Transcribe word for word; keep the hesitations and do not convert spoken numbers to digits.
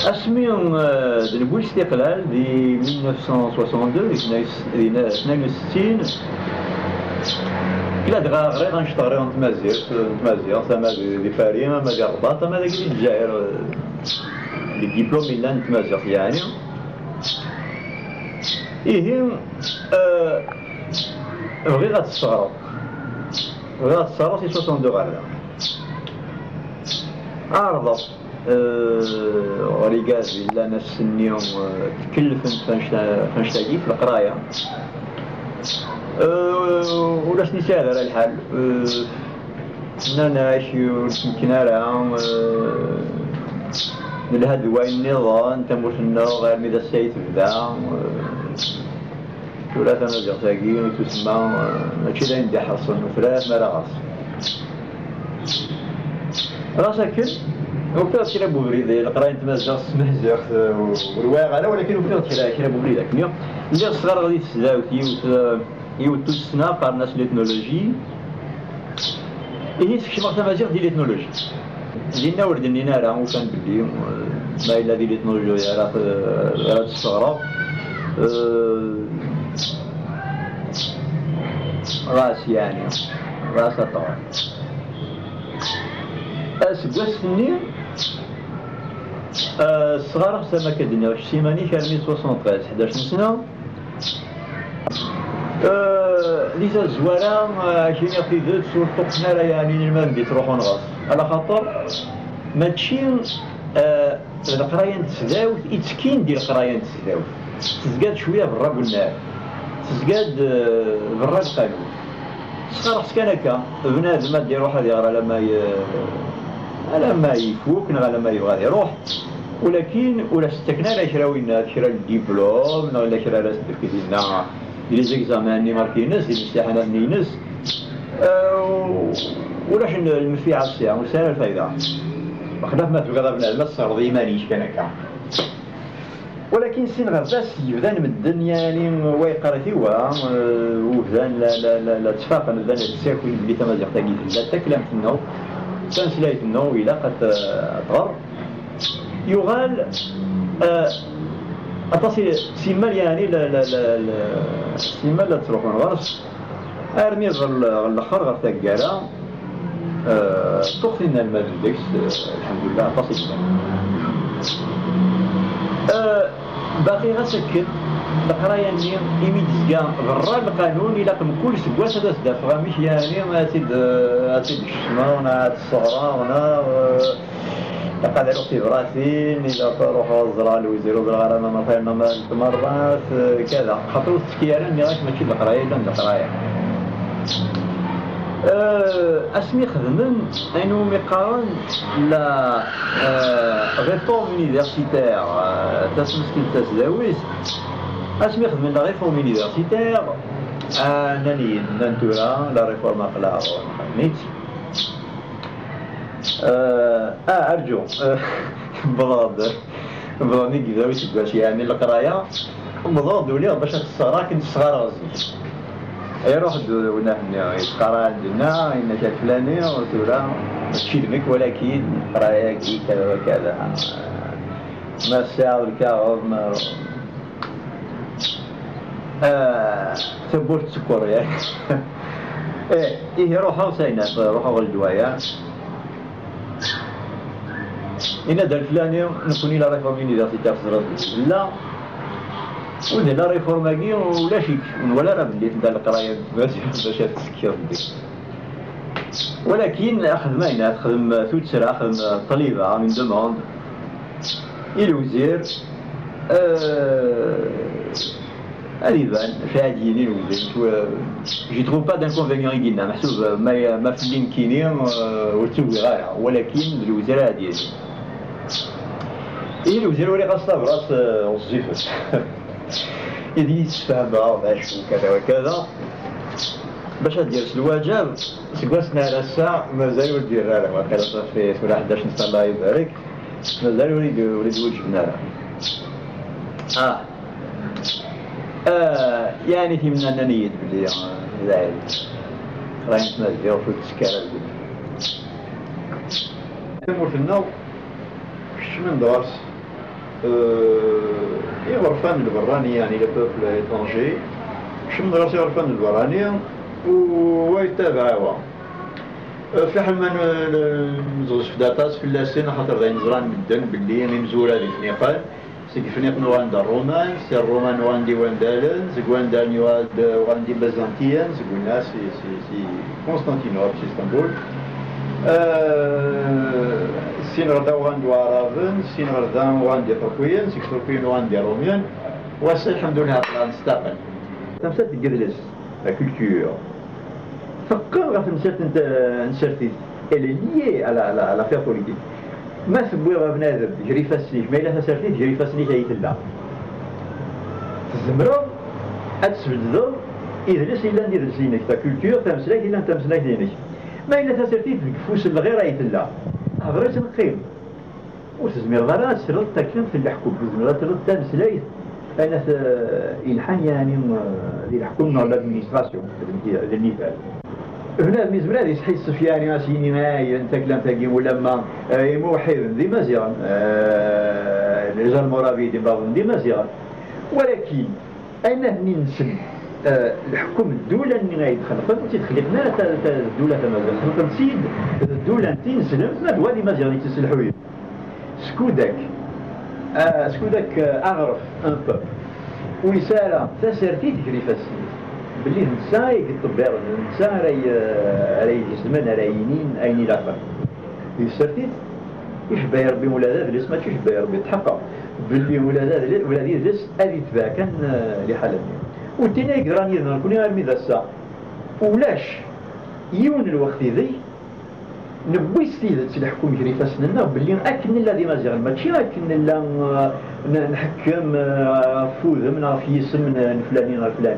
Asmi eh, d-newwi istiqlal di mille neuf cent soixante-deux, di tnayen s- di na- tnayen u settin, ladɣa ɣriɣ anect ɣriɣ n tmaziɣt, n tmaziɣt, ama di di Paris, ama di Rrbaṭ, ama dagi di Lezzayer, eh, di diplôme yellan n tmaziɣt, yeɛni. Ihi, eh, bɣiɣ ad tesseɣreḍ. Bɣiɣ ad tesseɣreḍ si soixante-deux ɣer da. Ɛerḍeɣ. Eh, ɣer igad yellan ass-nni, eh, tkellfen f annect-, f annect-agi, f leqraya. Eh, ur asen-isɛid ara lḥal. Eh, nnan-ak ur tmekkin ara, eh, nelha d wayen nniḍen, tamurt-nneɣ armi d ass-a ay tebda. Eh, Tura tamaziɣt-agi i tusemma, eh, mačči d ayen d-iḥerṣen ufrat mi ara ɣer-s. Ɣas akken, ufiɣ-d kra n ubrid i leqraya n tmaziɣt s tmaziɣt, eh, ur waɛiɣ ara, walakin ufiɣ-d kra, kra n ubrid akken. Lliɣ ssɣareɣ di tesdawt yiwet, eh, yiwet tussna, qqaren-as l'ethnologie. Ihi sekcmeɣ tamaziɣt di l'ethnologie. Dinna ur d-nnin ara, ufan belli, eh, ma yella di l'ethnologie ara t- ara tt-sseɣreɣ. Eh, ɣas yeɛni, ɣas aṭar. Aseggas-nni, eh, sɣareɣ tama akka d-nniɣ kečč siman-ik armi soixante-treize, ḥdac n sna. Eh, di tazwara, eh, ad k-iniɣ tidet, ur ṭṭuqqten ara yeɛni inelmaden d-ittruḥun ɣer-s. Ala xaṭer, mačči, eh, d leqraya n tesdawt i ttekkin di leqraya n tesdawt. Tezga-d cwiya berra n unnar. Tezga-d, eh, berra n lqanun. Sxareɣ-tt kan akka, bnadem ad d-iruḥ ad iɣer alamma y-, alamma ifuk neɣ alamma yebɣa ad iruḥ, ulakin ur as-ttaken ara kra winna, kra n diplôme neɣ illa kra ara s-d-tefk dinna di les examens-nni mark-ines, di lemtiḥanat-nni-ines. Eh, ulac n-, lmenfiɛa sya, ur tesɛi ara lfayda. Bexlaf ma tebɣiḍ a bnadem ad tesserɣeḍ i yiman-ik kan akka. Walakin sin ɣer das yebdan medden, yani, wa yeqqar-it i wa, eh, u bdan la, la, la, la ttfaqen, bdan la ttakin belli tamaziɣt-agi tella d taklamt-nneɣ, d tameslayt-nneɣ, ilaq ad t-, ad tɣer. Yuɣal, eh, aṭas i, simmal, yani, la, la, la, la, simmal la ttruḥun ɣer-s. Armi ɣer l-, ɣer lexxer, ɣer taggara, eh, ṭṭuqten inelmaden deg-s, eh, lḥemdullah, aṭas i yellan. Eh, baqi ɣas akken, leqraya-nni, imi d-tezga berra n lqanun, ilaq mkul seggas ad as-d-afeɣ amek, yani, ad tt-id-, ad tt-id-kecmeɣ, neɣ ad tt-sseɣreɣ, neɣ, eh, Ilaq ad aruɣ tibratin, ilaq ad ruḥeɣ ad ẓreɣ lwizir, ur ẓriɣ ara ma merra yerna ma tmerrat, eh, kada. Xaṭer ur tettekki ara, nniɣ-ak mačči d leqraya i yellan d leqraya. Eh, asmi xedmen ayen umi qqaren la, eh, réforme universitaire, eh, tasmeskint tasdawit, asmi xedmen la réforme universitaire, ah, nnan-iyi-d, nnan tura la réforme aql-aɣ nxeddem-itt. Eh, ah, arǧu. Eh, wwḍeɣ-d, wwḍen i yebda useggas, yeɛni leqraya. Wwḍeɣ-d uliɣ bac ad tesseɣreɣ akken tesseɣreɣ zik. Iruḥ-d unah-nni, yettqara ɛendna, yenna-k a lflani, tura, mačči d nekk, walakin leqraya-agi, kada wa kada. Ma tesɛiḍ lkaɣeḍ, ma Ah, tawwurt tsekkeṛ, ya. Eh, ihi ruḥeɣ s aynas, ruḥeɣ ɣer ddwaya. Yenna-d a leflani, nekkni la réforme universitaire teẓriḍ belli tella. U d la réforme-agi ulac-itt, ur nwala ara belli tella leqraya n tmaziɣt bac ad teskiḍ deg. Walakin axdem ayna, texdem tuttra, axdem ṭṭliba, une demande. I lewzir, euh, ad iban, acu ad yini lewzir, je trouve pas d'inconvénient i yenna, meḥsub, euh, ma, ma fell-i nekkini, euh, ur tt-ugiɣ ara, walakin d lewzir ad yini. I lewzir uriɣ-as tabrat, euh, ɣezzifet. I d iyi-ssefhameɣ d acu, kada wa kada. Bac ad d-yers lwaǧeb, seg wass-nni ar ass-a, mazal ur d-yerri ara, waqila safi tura ḥdac n ṣṣala ibarek, mazal ur i d-, ur i d-weǧben ara. Ah. Ah, yeɛni timna nnan-iyi-d belli, ah, dayen, ɣayen tmaziɣt ur tettekk ara deg tamurt-nneɣ, kecmen-d ɣer-s. Euh, iɣerfan n lberrani, yeɛni les peuples étrangers, kecmen ɣer-s iɣerfan n lberrani, u wa yettabaɛ wa. Euh, fiḥel ma n-, n-, nezɣezef-d aṭas fell-asen, axaṭer d ayen ẓran medden belli imezwura d ifniqen, seg ifniqen uɣalen-d rruman, si rruman uɣalen-d iwandalen, seg wandalen uɣalen-d, uɣalen-d ibazantiyen, seg winna si, si, si Constantinople, si Istanbul. Euh, sin ɣer da uɣalen-d waɛraben, sin ɣer da uɣalen-d iṭrukiyen, seg iṭrukiyen uɣalen-d iṛumyen. Wass-a, lḥemdullah, aql-aɣ nestaqel. Tamsalt deg yidles, la culture, teqqen ɣef temsalt n t-, n tsertit. Elle est liée à la, à la, à l'affaire politique. Ma tewwiḍ a bnadem gar ifassen-ik, ma yella tasertit gar ifassen-ik ay tella, tzemreḍ ad tesbeddeḍ idles yellan d idles-inek, ta culture, tameslayt yellan d tameslayt-inek. Ma yella tasertit deg ufus n lɣir ay tella, hder-itt neqqim. Ur tezmireḍ ara ad tesleḍ taklemt n leḥkem, ur tezmireḍ ad tesleḍ tameslayt, ayen at, eh, ilḥan, yeɛni, eh, di leḥkem neɣ l'administration, d, d nnifer. Bnadem yezmer ad isḥissef, yeɛni, ad s-yini, ay, n taklemt-agi, ulamma, eh, imweḥḥiden d imaziɣen, eh, les Almoravides, imbaḍen d imaziɣen. Walakin, ayen-nni-nsen, eh, leḥkem, ddula-nni ay d-xelqen, ur tt-id-xliqen ara ta-, ta-, ddula tamaziɣt, xelqen-tt-id d ddula n tineslemt, ma d wa d imaziɣen i tt-iselḥuyen. Skudak, ah, skudak, ah, aɣref, un peuple, ur yesɛi ara tasertit gar ifassen-is, belli d netta ay yeṭṭebbiren, d netta ara y-, ara igezmen, ara yinin ayen ilaqen. Di tsertit, icebba-yi Rebbi ula d adlis, mačči icebba-yi Rebbi, tḥeqqeɣ belli ula d adlis, ula d idles ad itbeɛ kan, ah, liḥala-nni. U d tin ay yeḍran yid-neɣ nekni armi d ass-a. Ulac yiwen n lweqt ideg newwi s tidet leḥkem gar ifassen-nneɣ belli akken nella d Imaziɣen, mačči akken nella, eh, n-, nḥekkem, eh, ɣef wudem neɣ ɣef yisem n, n flani neɣ flani.